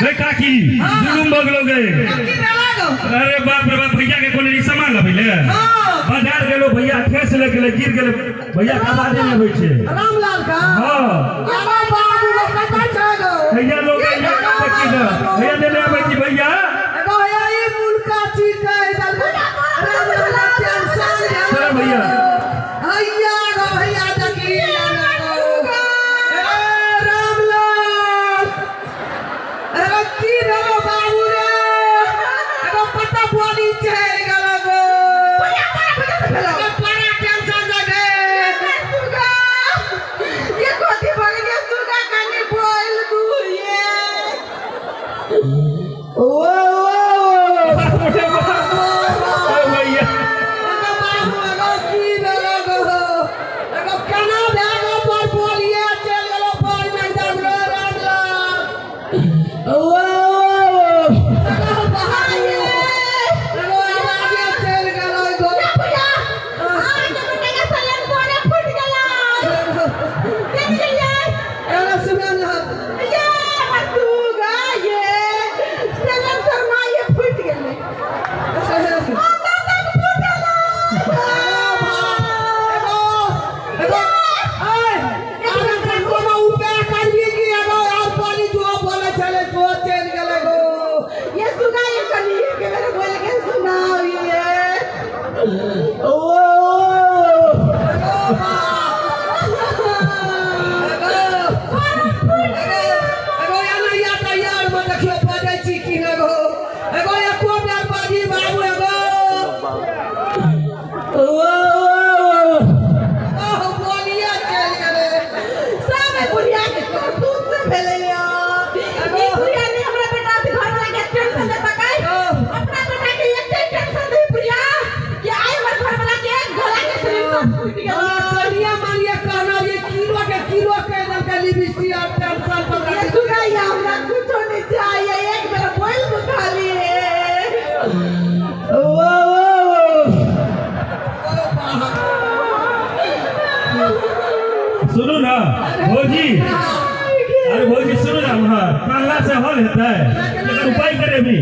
रे काकी जुलुम भऽ गेलौ गे। की भेला गो? अरे बाप रे बाप, भैया के कोन सामान लबै ले हाँ। बाजार गेलो, भैया ठेस लग गेलै, गिर गेलै भैया, के आवाजे नहि होइ छै। रामलाल का? हाँ। अरे बाबू गो, कतऽ छै गो? भैया लोग भैया की दे भैया लेने आबै छी भैया। एगो भैया ई मुनका ठीक है इधर रामलाल टेंशन भेल। चल भैया। भैया गो भैया देखी गो। ए रामलाल, अरे की भेलो बाबू रे? एगो पता बोली चढ़ि गेलो गो। एगो बड़ा टेंशन लगे। ये कथी भऽ गेल सुगा? कनी बोल दू ये। ओ ओ बाप रे बाप, ओ भैया। एगो बाबू, एगो की भेलो गो? एगो केना भए गो पर बोलिए चलि गेलो पर में एकदम रे रामलाल। ओ ओ एगो बाबू, एगो आवाजे चलि गेलो गो। भैया, अहाँके बेटा के सलेंसरे फूटि गेलै, देख गेलियै? एगो सुनल। ये सुगा, ये सलेंसर मा ये फूटि गेलै, अंदर तक फूटलै। एगो एगो ऐ अगर कोनो उपाय करबी कि एगो आर पानी जो बोले छलै सो चलि गेलै गो। ये सुगा, ये कनी एक बेर बोल के सुनाओ ये। ओ एगो एना तैयार मे देखियो बजै छी कि नहि गो। एगो एको बेर बाजी बाबू। एगो ओ ओ बोलिए चलि गेलै। सब बुढ़िया के करतूत से भेलै। ई बुढ़िया ने हमरा बेटा के घर वाला के टेंशन देता काय, अपना बेटा के एते टेंशन दे बुढ़िया कि आइ हमर घर वाला के गला के सिलेंडर फूटि गेल। कनिया मानिए कहना ये किलो के किलो कहि देलकै लिपस्टिक आर टेंशन सब। ये सुनाइए, हमरा कुछो नहीं चाहिए, एक बेर बोल दू खाली। ओ ओ सुनू ना भौजी, अरे भौजी सुनू ना, वहाँ कानला से हल हेतै, एकर उपाय करेबी?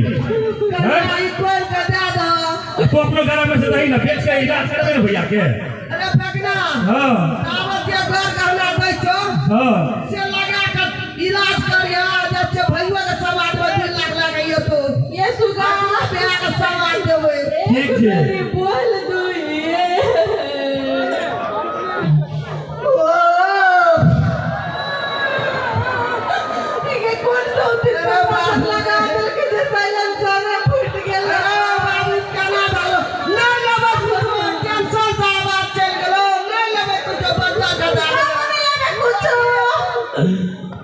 कनिया ई तोड़ि के दए दह। तू अपनो गला में से दही ना, बेच के इलाज करबे ने भैया के। अरे फेकना। हाँ। ताबत जे घर गहना दै छौ से लगा के इलाज करिया, जब से भैया के समाज में 2 लाख लागैया तो ये सुगा, बियाह के समाज देबै। ठीक छै। एक बोल दू ये। ओ ये कौन सा उतरे लगा देलकै जे साइलेंसर फूटि गेल? अरे बाबू, केना भेलो? नहि लेबै कुछो, टेंशन से आवाज चलि गेलो, नहि लेबै कुछो, बच्चा के दए देबै। नहि लेबै कुछो।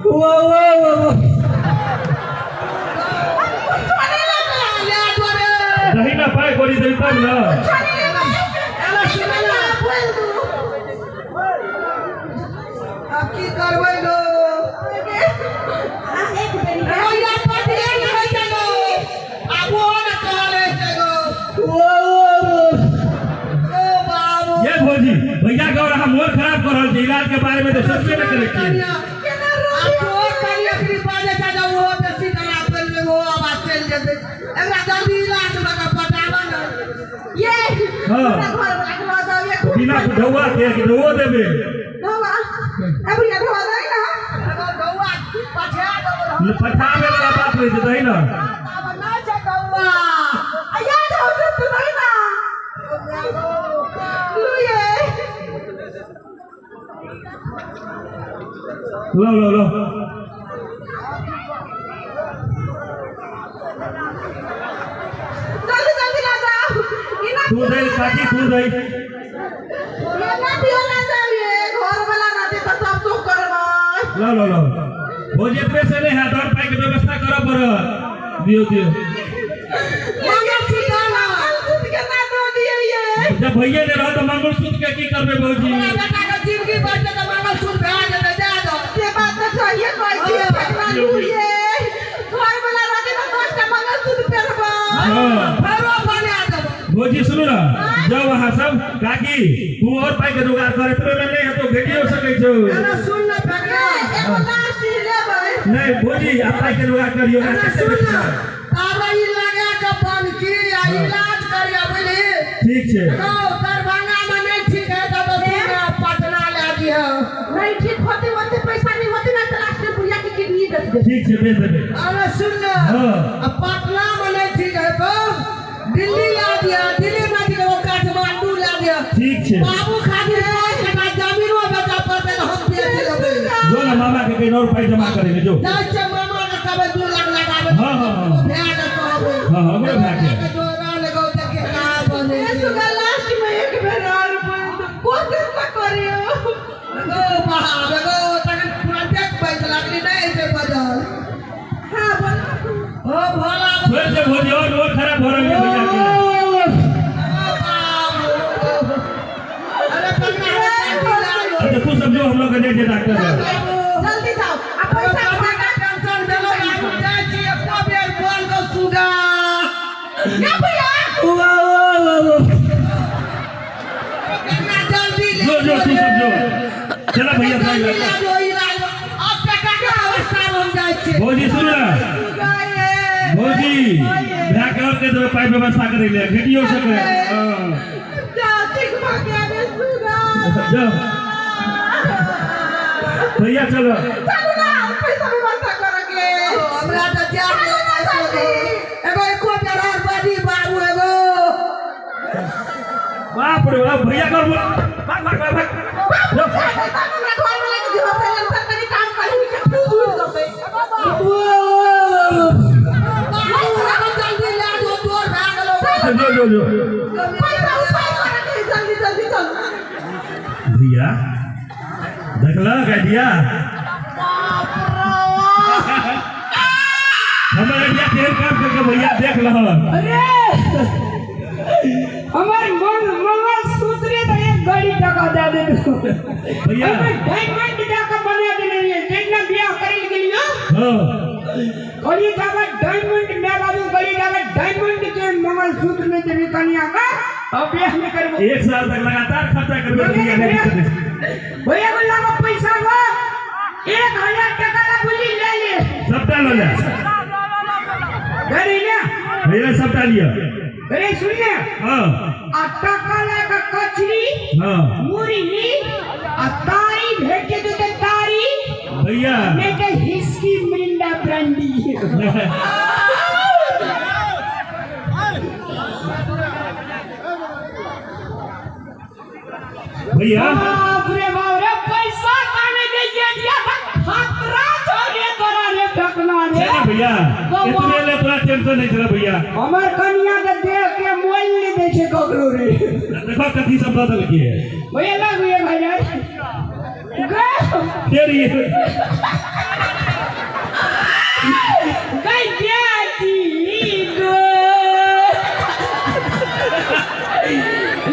ओ ओ ओ कुछो नहि लेबै। ले तोरे। दही ना पाय करी देबी तब ना। कुछो नहि लेबै। एना सुनै ना। बोल दू। आब की करबै गो? आ एक बेरी एगो या पटिए नहि होइ छै गो। आब ओहो ने कहल होइ छै गो। ओ ओ बाबू। ये भौजी, भैया के और अहाँ मोन खराब कर रहल छी, इलाज के बारे में तो सोचबे नहि करै छी। कनिया केना आब रोटी तो कनि अखनी बाजै छै जे ओहो बेसी डरा पड़ि गेलै, ओहो आवाज चलि जेतै। एकरा जल्दी इलाज लऽ कऽ पटाबऽ ने। ये हाँ। हमरा घर वाला के लऽ जाउ ये। बिना ढौआ के कि ढौओ देबै? ढौआ ए भैया, ढौआ दै ना। एगो गौआ पठा देबै। पठाबे वाला बात होइ छै, दही ना। आब नहि छै गौआ। आ याद हो से तू दै ना लू ये। लो लो लो। जल्दी जल्दी ला जाओ ई ना। तू दही काकी, तू दही। ये ना दियो, ला जाओ, ये घर वाला ना दे तो सब सुख करबै। लो लो लो भौजी, एतबे से नहि हैत, और पाइके व्यवस्था करऽ पड़त। दियौ दियौ। मंगलसूत्र ना। मंगलसूत्र के ना दो दिए ये। जब भैया नहि रहत तऽ मंगलसूत्र के की करबै भौजी? हमरा बेटा के जिंदगी बचतै तऽ मंगलसूत्र भए जेतै, दए दो। से बात तो चाहिए, कहै छियै फेकना लू ये, घर वाला रहते तऽ 10 टा मंगलसूत्र पेरबै। हाँ। फेरो बना देबै। भौजी सुनू ना, जाउ अहाँ सब। काकी, तू और पाइके जोगाड़ कर, एतबे में नहि हेतौ, भेटियो सकै छौ। एना सुन ने फेकना। एगो लास्ट चीज लेबै। नहीं भौजी आप पाई के जोगाड़ करियो ना। अरे सुन ना, ताबे ई लगा के बनकी आ इलाज करियो बुझली। ठीक छै। एगो दरभंगा में नहीं ठीक है तो सुन पटना ले दियो। नहीं ठीक होते होते पैसा नहीं होते ना तो लास्ट में बुढ़िया की किडनी बेच दे। ठीक छै बेच देबै। अरे सुन ना, हां आ पटना में नहीं ठीक है तो दिल्ली ला दिया, दिल्ली में ठीक है वो काठमांडू ला दिया। ठीक छै। बाबू खातिर 5 कट्ठा जमीनो बेचा पड़तै तऽ हम बेच लेबै। जो ना मामा के कहीं और पाई जमा करेंगे जो। जाइ छै मामा के कहबै 2 लाख लगाबै। हां हां हां भए के कहबै। हां हां ओकरो भए के जोड़ा लगौ देखे का बने। ए सुगा लास्ट में एक बेर और बोल दो, कोशिश तो करियो। एगो बाप एगो तखन तुरंते पैसा लागली नहि हेतै बदल। हां बोल। ओ भोला छोड़ दे भौजी और खराब हो रही है भैया के। अरे पकड़ा अच्छा तू समझो हम लोग के दे डॉक्टर जल्दी जाओ आ पैसा का टेंशन देलो हम जाइ छी एको बेर बोल गो सुगा ना भैया। वाह वाह वाह केना जल्दी ले जो जो तू समझो चला भैया भाई अब टका के अवस्था हम जाइ छी। भौजी सुन ना भौजी भैया के और के देबै पाई व्यवस्था करै ले वीडियो से करे। हां जाओ ठीक भ गया रे सुगा। जाओ भैया चलो चलो ना पैसा व्यवस्था करेंगे। हमरा त जा एगो एको बेर और बड़ी बाबू एगो बाप रे बाप भैया कर भाग भाग भाग भाग। हमरा घर वाला के जो है तनी काम करी के दूर जबै। बाबू जल्दी ले जो तोर भए गेलो। जो जो जो पैसा उपाय करेंगे जल्दी जल्दी चलो भैया। देखलक आइडिया हमर आइडिया केहन काम करके भैया देख लहन। अरे हमर मंगल सूत्रे तो एक गाड़ी टका दे दे भैया। डायमंड टका बना देने रहिए जितना बियाह करे गेलियो। हां गड़ी जाबे डायमंड मैं बाबू गड़ी जाबे डायमंड के मंगल सूत्र में देवी कन्या का और बियाह नहीं करबो। 1 साल तक लगातार खर्चा करबे भैया नहीं करबे। भैया को लागो पैसा गो 1000 टका ला बुली ले ले सबटा ल ले गरी ना भैया सबटा लिया। अरे सुन ले। हां आ टका ला का कचरी हां मुरही आ तारी भेटे दे ते तारी भैया नहीं ते हिस्की मिरिंडा ब्रांडी। भैया बाप रे बाप रे पैसा काने दे दिया खतरा छोड़े तोरा रे फेकना रे। भैया इतने ले तोरा टेंशन नहीं चला भैया। हमर कनिया के देख के मोल नहीं दे छे ककरो रे। देखो कथी सब बदल के भैया लग गए भैया गए तेरी गई जाती गो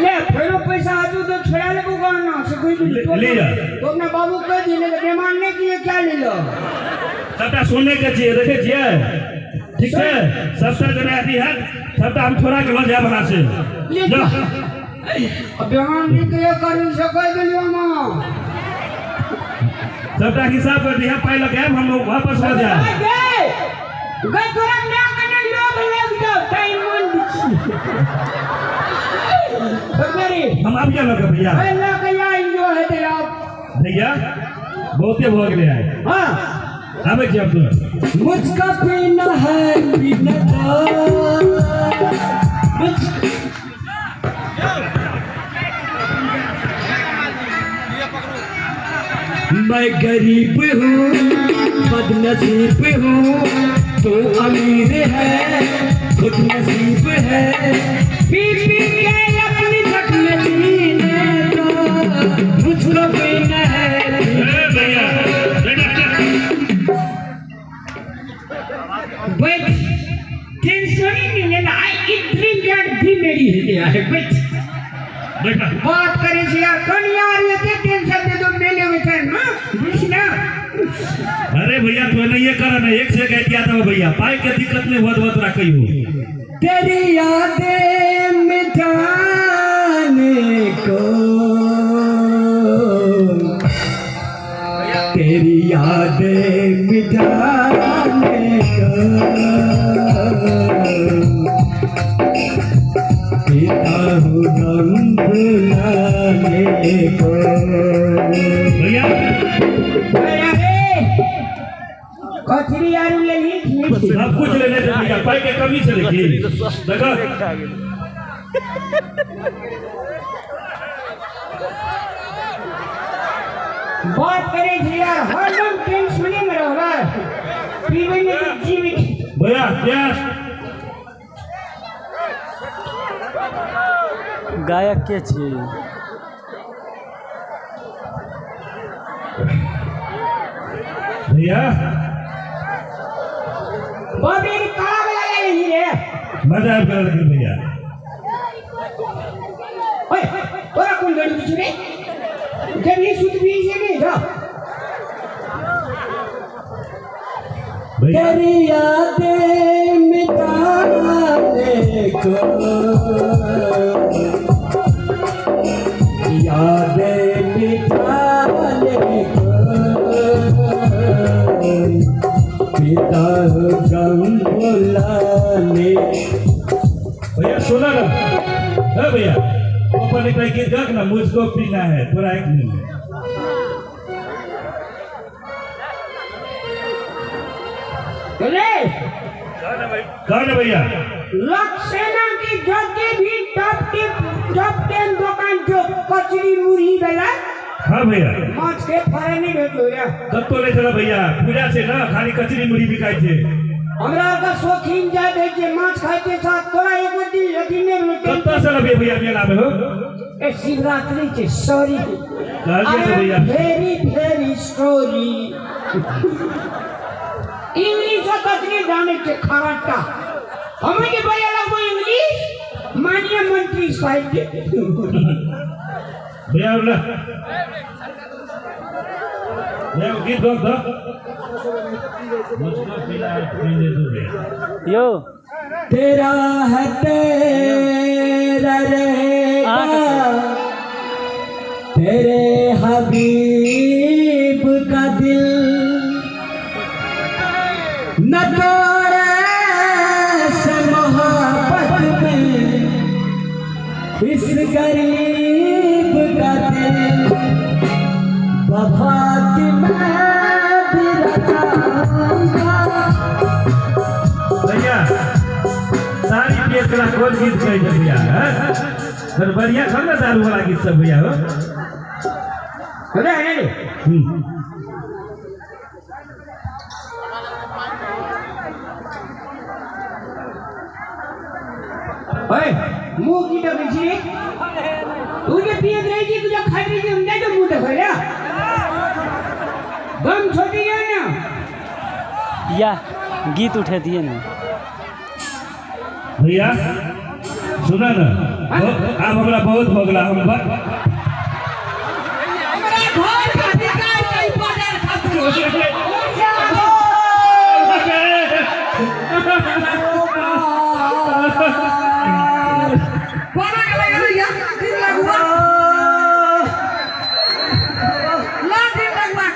ले फेरो पैसा आजू तो छोड़ा ले को ना से कोई ले जा तो अपना बाबू कह दिले के बेमान नहीं किए क्या ले लो सबटा सोने के छियै देखे छियै। ठीक छै सबटा जना अथी है सबटा हम छोड़ा के ल जायब वहां से। अब बेमान नहीं किए कर से कह दिलियो मां सबटा हिसाब कर दिया पाई लगायब हम वापस हो जाए। गए गए तोरा ना कने लोभ लग जाओ डायमंड हम आबि गेल भैया। अल्लाह के जो है तेरा भैया बहुते भ गेलै आइ। हां आबै छी अब तो मुझका पीना है पीना मुझ मैं गरीब हूँ बदनसीब हूँ तू अमीर है खुद नसीब है पी पी के अपनी शक्ल जीने दो मुझको पीना है। भैया बैठ टेंशन ही नहीं लेना आई ड्रिंक एंड भी मेरी है बैठ बैठा बात करे से यार कन्या रे के टेंशन दे दो मेले में टाइम हां बुझ ना। अरे भैया तो नहीं कर ना एक से कह दिया था भैया पाई के दिक्कत नहीं हुआ तो रखियो। तेरी यादें मिटाने को तेरी यादें मिटाने को, पीता हूँ गम भुलाने को। भैया कचरी आरू लेली सब कुछ लेने थे भैया, पाई के कमी से लेकी देखो। बात करे छी यार, हरदम टेंशन में रहबा, पीबै में तो जीवित। भैया प्यास गायक के छी? भैया बाबे के काला वाला ले ली रे, मजा आबि गेल लेकिन भैया। ओए तोरा कोन गाड़ी छी रे? जब ये सुत भी से नहीं जा। भैया तेरी यादें मिटाने को, यादें मिटाने को, पीता हूँ गम भुलाने। भैया सुना ना, है भैया ऊपर निकल के देख ना, मुझको पीना है थोड़ा एक मिनट। अरे कौन है भैया? लक्षणा की जगे भी टॉप 10 दुकान जो कचरी मुरही वाला। हाँ भैया माछ के फरे नहीं भेटलो रे। कत्तो नहीं चला भैया, पूजा से ना खाली कचरी मुरही बिकाई छे। हमरा के शौकीन जाय दे छे माछ खाय के साथ, तोरा एक दिन अथी नहीं भेटल। कत्तो से लबे भैया मेला में हो? ए शिवरात्रि छे, सॉरी कहलिए से भैया। वेरी वेरी सॉरी। इंग्लिश कचरी जाने छे खराटा, हमें के भैया लगबो इंग्लिश माननीय मंत्री साहब के। भैया बोला भैया गीत गाओ तो, मुझको पीना है पीने दो भैया। यो तेरा है तेरा रहेगा, तेरे हबीब का दिल न तोड़े से मोहब्बत में इस गरीब का दिल, वफा की मैं भी रचाऊंगा। भैया सारी पिए वाला कौन गीत कहै छै भैया? पर बढ़िया छल ना दारू वाला गीत सब भैया हो। अरे अरे ओए मुंह की डबी छी तू जे पियत रही छी, तू जे खाइत रही छी, हम नहीं तो मुंह देखै रे, गम छोटी गया ना। या गीत उठे दिए ना भैया। सुना ना, आब हमरा बहुत भऽ गेला, हम हमरा घर के बिगाड़ के बाजार खातिर। कोना के लगे भैया दिन लगुआ ला दिन लगुआ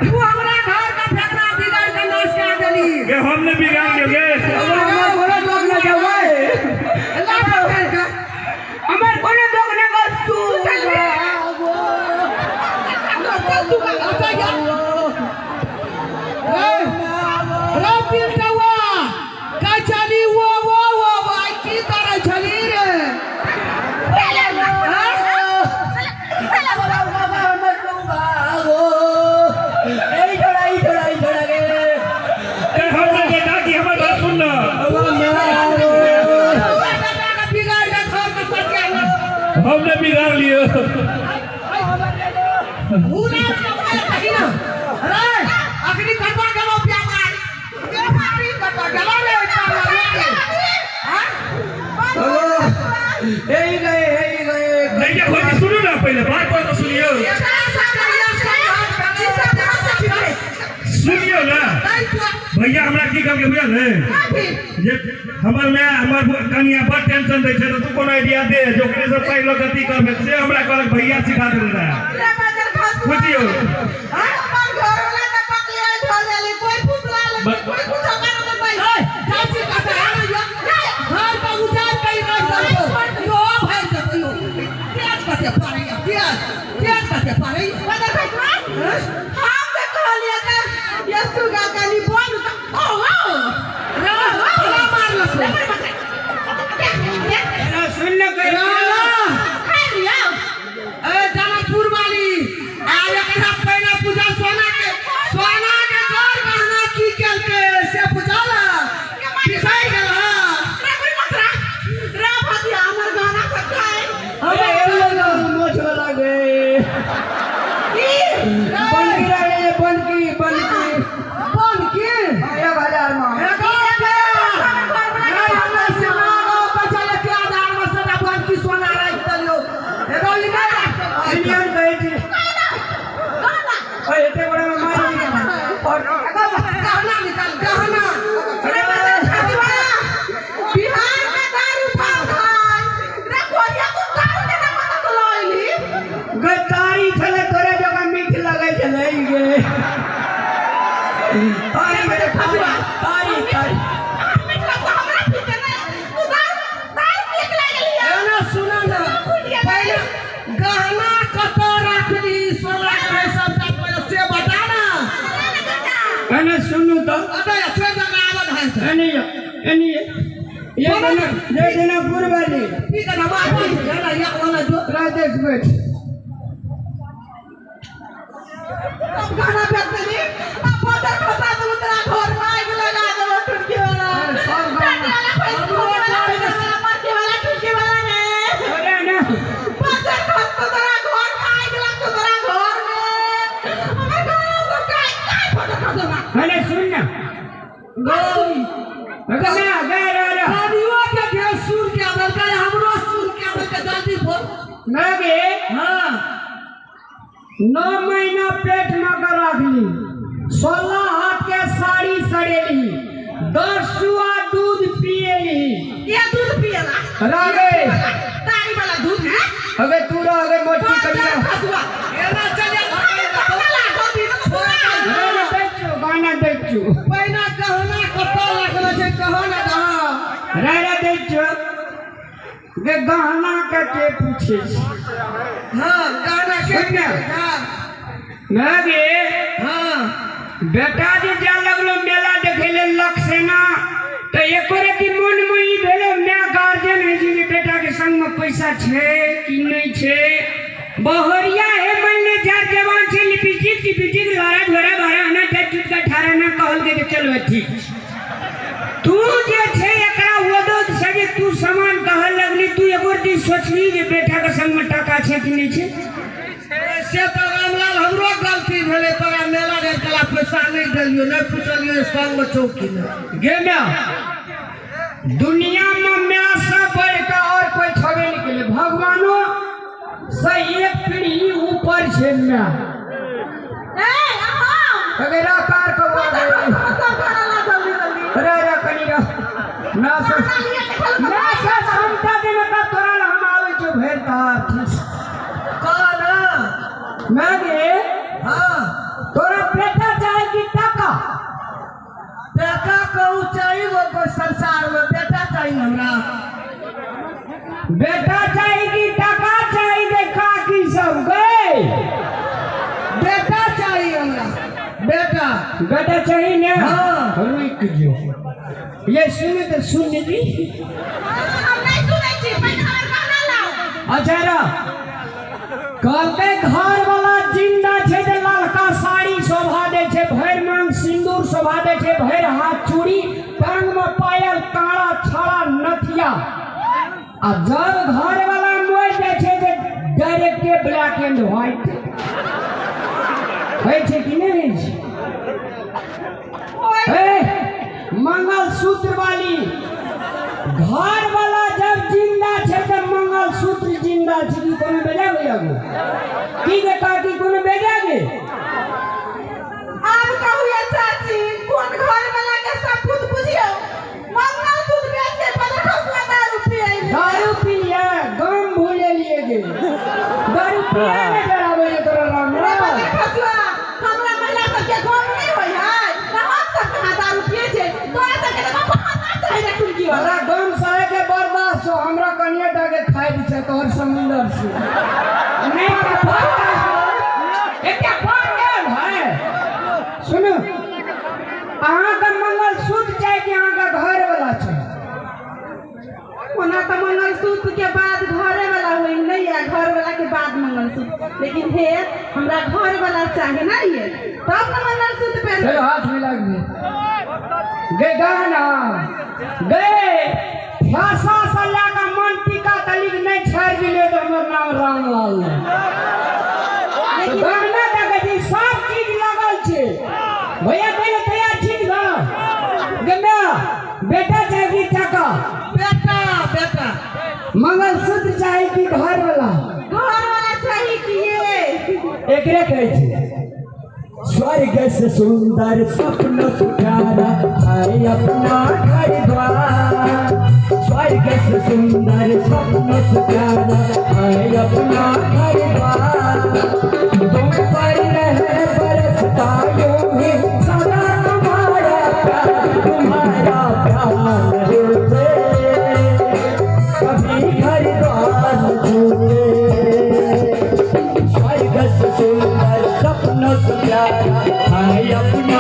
तू हमरा घर का फेकना बिगाड़ के नाश कर देली। के हमने बिगाड़ के हमर कोनो दोख ना जावे, ला पकड़ के हमर कोनो दोख ना कर तू चल चल तू का आता या ए रे पिलटवा का चली वो वो वो भाई की तरह चली रे। हमने बेटा की हमर बात सुन ना, हमने बिगाड़ लियो। नहीं ये भौजी सुनू ना, पहले बात तो सुनियो, सुनियो ना भैया। हमरा की कहलकै बुझल है जे हमर my हमर कनिया बड़ टेंशन दै छै, तऽ तू कोनो आइडिया दे जे ओकरे से पाइ लऽ कऽ अथी करबै, से हमरा कहलक भैया सिखा देने रहए। बुझियो। घर वाला गहना निकाल गहना। बिहार में दारू भाव भाई रे कोरिया तू दारू के नाम पता चलैली गद्दारी छले तोरे जगह मीठ लगै छले गे। तारी मेरे फसुआ तारी तारी मीठ लगता हमरा पीते ना तू दारू दारू पी के लागली एना सुना ना पहले गहना कत राखली सोना के सब पहले से बता ना। एने सुनू तो अबे अच्छे जगह आवत है एने एने ये देना ये देना पुरवाली ठीक है हम आते हैं ना या वाला जो राजेश बैठ सब गहना बेच देली आ बदर खसा देलु तोरा घर में आगि लगा देलु टुटकी वाला सब गहना मरके वाला टुटकी वाला रे। अरे ना बदर खसतो तोरा घर में आगि लगतो तोरा घर में हमर गहना सब काय काय बदर खसो ना। अरे सुन ना गो ना गे रे रे दादियों के ढेर सुन के आबल का हमरो सुन के आबल के जल्दी बोल ना गे। हां 9 महीना पेट में कर राखली 16 हाथ के साड़ी सड़ेली 10 सुआ दूध पिएली। ये दूध पिएला रागे तारी वाला दूध है अबे तू रह अबे मोटी करिया खसुआ एना चले गाना देखचू गाना देखचू पहिना गहना कत लागल छै कहो ना गहना रे रे देखचू गे गहना के पूछे छी। हां गहना के सुन ना। हां ना गे हां बेटा जे जा लगलो मेला देखे ले लक्षणा तो एको रति मन में ई भेलो मैं गार्जियन है जी बेटा के संग में पैसा छे कि नहीं छे। बहरिया है मन ने जार जवान छे लिपस्टिक टिपस्टिक लड़ा झोरा भरा ना जट टूट का ठारा ना कहल के चलो ठीक तू जे छे एकरा वदो से तू सामान कहल लगली तू एको दिन सोचली जे बेटा के संग में टाका छे कि नहीं छे। से तो रामलाल हमरो गलती भेलै तोरा मेला रे कला पैसा नहीं देलियो नहीं पूछलियो संग में चौकी में गे म्या दुनिया में म्या से बढ़ के और कोई छबे नहीं केले भगवानो से एक पीढ़ी ऊपर छे म्या। ए अहाँ अगर कार को सब गहना जल्दी जल्दी रे रे कनी रे ना से ना से समता दे मत तोरा हम आवे छो भेर तार ठीक कह ना मैं गे। हां तोरा बेटा चाहे कि टाका टाका कहू चाहिए वो कोई संसार में बेटा चाहिए हमरा बेटा चाहिए कि टाका चाहिए देखा की सब गए बेटा चाहिए हमरा बेटा बेटा चाहिए ना। हाँ। रुक जो ये सुन तो सुन ली हम नहीं सुनै छी पहिले हमर गहना लाओ। अच्छा रा कहते घर वाला जिंदा छे ते ललका साड़ी शोभा दे छे भरि मांग सिंदूर शोभा दे छे भरि हाथ चूड़ी टांग में पायल काड़ा छड़ा नथिया आ जब घर वाला मोर जाय छे ते डायरेक्ट ब्लैक एंड व्हाइट होइ छे कि नहीं होइ छे? ए मंगलसूत्र वाली घर वाला जब जिंदा छे ते मंगलसूत्र जिंदा छे की कोनो बेजा गे आगू की गे काकी कोनो बेजा गे। आब कहू ये चाची कोन घर वाला के सपूत बुझियो मंगलसूत्र बेच के बदर खसुआ दारू पिएली दारू पिए गम भूले लिए गे दारू पिए ने डरावे ये तोरा राम रे बदर खसुआ हमरा महिला सब के गम नहीं होय है ना हम सब कहाँ दारू पिए छे तोरा सब के तो बहाना चाही रे कुलकी वाला तोरा गम सहे के बर्दाश्त हो हमरा कनिए टा के खाइ दै छै तोहर समुंदर से नहीं तो एकटा बात है सुनो अहाँ के मंगलसूत्र चाही कि अहाँ के घर वाला चाही? ओना तो मंगलसूत्र के बाद घरे वाला होई नहीं है घर वाला के बाद मंगलसूत्र लेकिन हे हमरा घर वाला चाहे ना ये तब ना मंगलसूत्र पहन चलो हाथ मिला के गे गहना गे भाषा से लए मन टीका तलिक नहीं छाड़ि दिलियै तऽ हमर नाम रामलाल नहीं। गहना देखै छी सब चीज लागल छै भैया दै लए तैयार छी ने? गे माय बेटा चाही कि टाका? बेटा बेटा मंगलसूत्र चाही कि घर वाला? घर वाला चाही कि ये एकरे कहै छै स्वर्ग से सुंदर सपनों से प्यारा है अपना घर द्वार। स्वर्ग से सुंदर सपनों से प्यारा है अपना घर द्वार। तुम पर रहे बरसता यूं ही सदा तुम्हारा प्यार, तुम्हारा प्यार रूठे कभी घर द्वार छूटे। स्वर्ग से सुंदर सपनों से प्यारा है अपना